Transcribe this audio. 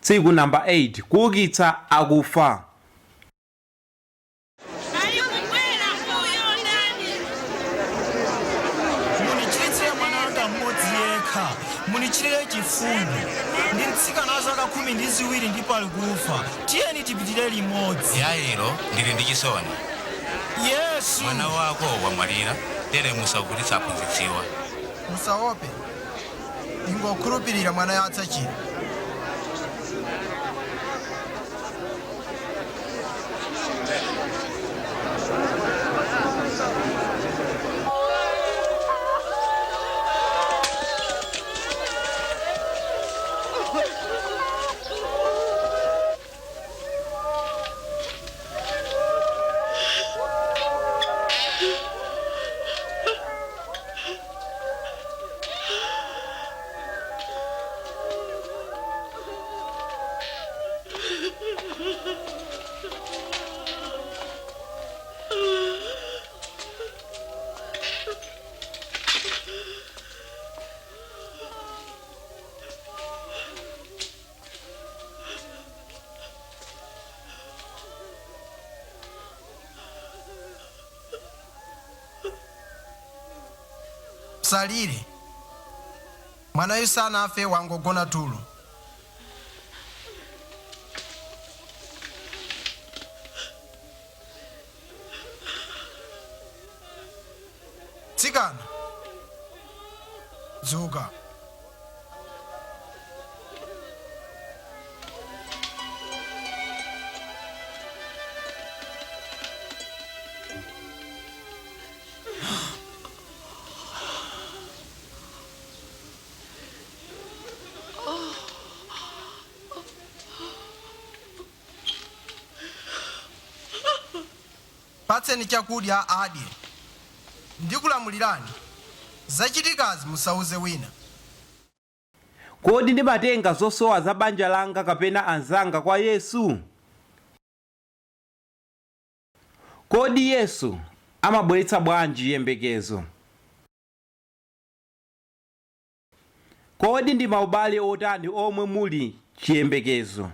Tsiku namba 8, Kuukitsa akufa. Alikubwera uyo ndani? Munichiritsire mwana wanga mmodzi yekha, munichitire chifundo. Ndi mtsikana wa zaka 12 ndipo ali kufa. Tiyeni tipitire limodzi. Yairo, ndili ndi chisoni. Yesu! Mwana wako wamwalira, tere musavutitsa aphunzitsiwa. Musaope, ingokhulupirira mwana adzachira. Msalire, mwanayu sanafe, wangogona tulo. Tsikana, dzuka. Patseni chakudya adye. Ndikulamulirani, zachitikazi musauze wina. Kodi ndimatenga zosowa za banja langa kapena anzanga kwa Yesu? Kodi Yesu amabweretsa bwanji chiyembekezo? Kodi ndi maubale otani omwe muli chiyembekezo?